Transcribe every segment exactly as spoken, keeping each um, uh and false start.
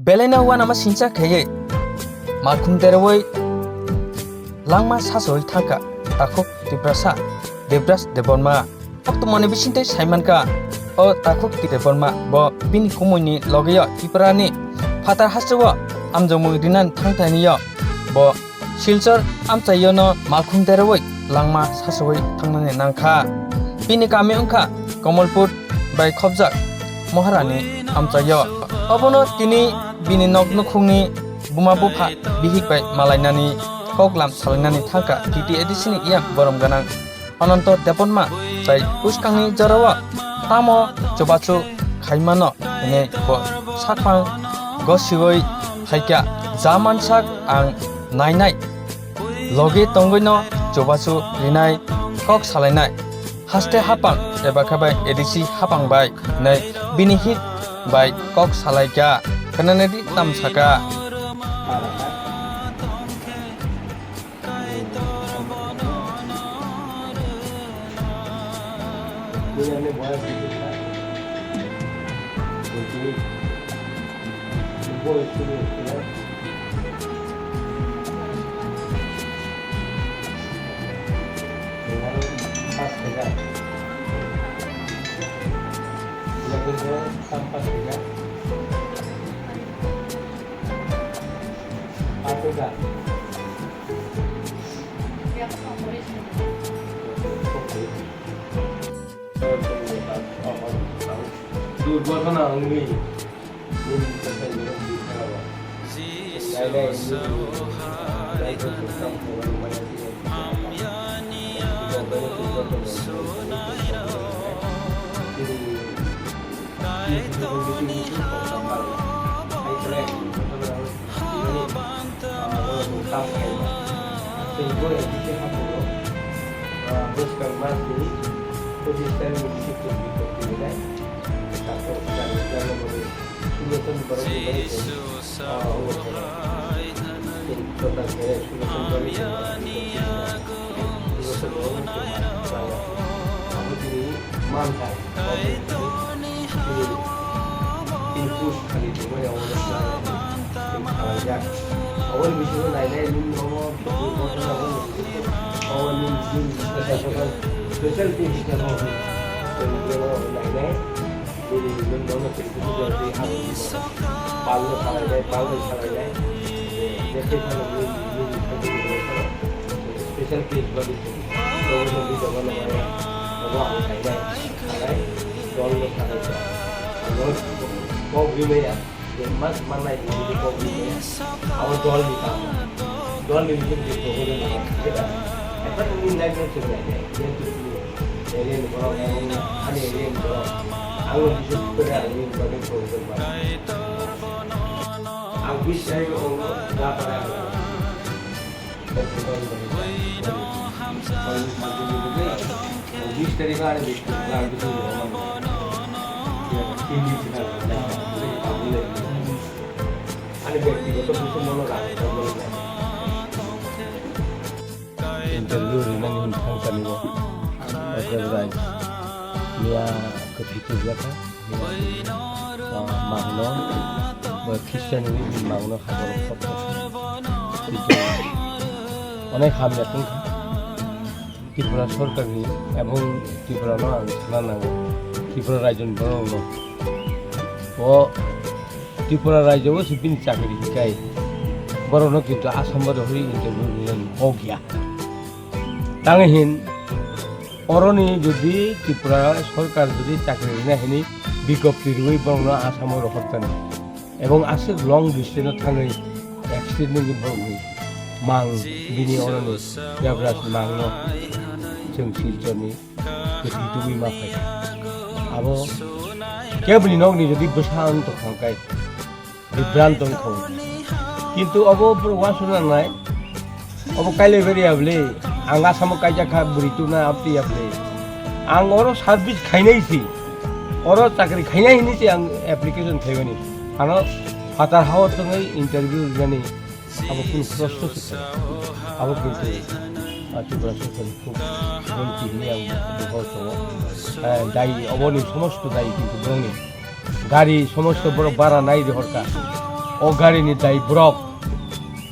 Belaino uanama singcha khaiwi malkhung derwi langma sasawi thangkha takhuk Tiprasa Debras Debbarma. Koktwmani bisingtwi saimankha, o takhuk Debbarma bo bini kumui ni logio Tripura ni phatar hasteo amjokmung rinani thangthani o bo Silchar amchaio no malkhung derwi langma sasawi thangnani nangkha. Bini kami wngkha Kamalpur bai khobjak Maharani amchaio. Obono tini bini nok nukhungni buma bupha bihik bai malainani kok lam salainani thangkha T T A D C ni E M borom gwnang Ananto Debbarma tei bwskangni jorao tamo chubachu khaimano hwnwi bo sakphang gosiwi phaikha. Ja mansak ang nainai, logi tongwino chubachu rinai, kok salainai, haste hapang eba khe bai A D C hapang bai hwnwi bini hit bai kok salaikha. Khwnanadi tam sakha. Durghotona wngwi nini bwsai norok bwkha o. Bwskang masni pochisni bisi chwng bikok twilinai. Takhuk jani jani bwrwi sulo chwng borok twilinai chwng. Ah, omo khe chwng chota khe sulo chwng borok twilinai. Sulo chwng borok twilinai. Abo tini manthai. Tini, tini push khali tongmani abo no khlaijak. Aboni bisingo nainai nini nogo, abo nini, nini special, special case hinkhe bo, tei nini nogo nainai, nini, nini nogo tei kuchuk tei abo nini palno salainai, palno salainai, je, je khe phano nini, nini, special case bani. Obo no video no maya, obo ang khainai, khanai, dol no khanai kha. Ang no kok rimaya, je mas manai je kok rimaya. Abo dol ni kam. Dol ni je je kok rimaya. Eta ni life no chwng nai nai. Je tu ni area ni borok, ani area ni borok. Ang no bisu kore ang ni borok ni problem ba. Ang bis sai ko da para. Interview rinani hwn thang sani bo. Oke, right. Miya kwthwi tubjaka. Ah, mangno, bo Christian ni mangno haboro khop khop. Kintu onek hamya tongkha. Tripura sorkar ni ebong Tripura no ang sana nango. Tripura rajyo ni borok no. O Tripura rajyo o se bini chakri hikai. Borok no kintu Assam o rohori interview ni hok ya. Tang hin, oroni jodi Tripura sorkar jodi chakri rina hini bigjapti rwi borokno Assam o rohortani. Ebong aswk long distance o thangwi accident ni borokni mang bini oroni Debras mangno chwng Silchorni kwthwi tubui ma phai. Abo keboni nokni jodi bwsa wng tongkha hwnkhe, Bibrant wngkha. Kintu obo borok uansukna nangnai, obo kailai bari ya bwle, ang Assam o kaijak kha, bwrwi tubuna abtwi ya bwle. Ang oro service khainai si, oro chakri khainai hinwi se ang application khaimani. Ano phatar hao tongwi interview rinani abo kunu proshno se khainai. Abo kintu, ah, Tripura sorkar ni khub gomti hinwi ang bukhao tongo. Eh, dai, oboni somosto dai kintu borokni. Gari somosto borok bara nai rihorkha. O gari ni dai borok,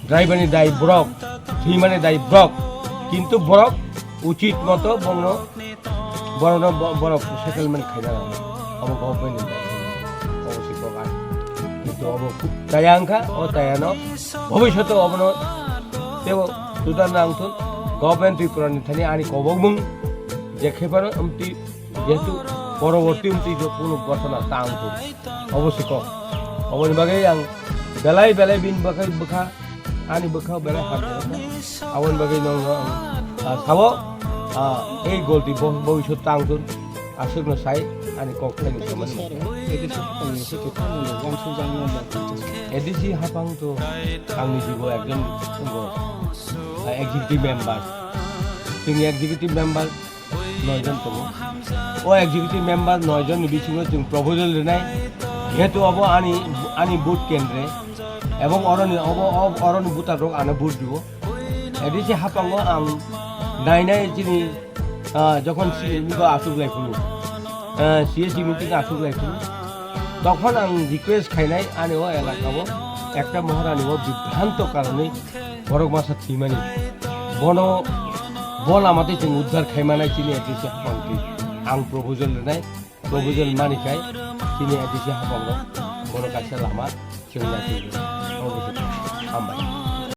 driver ni dai borok, thwimani dai borok. Kintu borok uchit moto bono, borokno bo-, borok settlement khaina nango. Obo government ni dai. Obo se kok ang. Kintu obo khub chaya wngkha, o chayano bhobishoto obono tebo sudar nangthun. Government Tripura ni thani ani kobokmung je khepano amtwi Jehetu poroborti wngtwi jo kunu gotona ta wngtong. Obo se kok. Oboni bagwi ang belai belai bini bagwi bwkha, ani bwkha belai hamjak. Aboni bagwi nono ang, ah, sabo, ah, ei golti bo-, bobisot ta wngtong. Aswkno sai ani kok khaini samani. A D C hapang to angni jibo ekjon wngo, ah, executive member. Chini executive member noi jon tongo. O executive member noi jon ni bisingo chwng proposal rinai. Jehetu obo ani, ani vote kendre. Ebong oroni, obo, ob-, oroni voter rok ano vote dibo. A D C hapango ang nainai chini, ah, jokhon C M go achuk lai phuru, ah, C A C meeting achuk lai phuru. Tokhon ang request khainai ani o elaka o ekta Maharani o bibhranto karone borok masa thwimani. Bono, bo lama tei chwng uddhar khai manai chini A D C hapang twi. Ang proposal rwnai, proposal mani khai chini A D C hapang rok bono kaisa lama chwng nai twi. Hambai.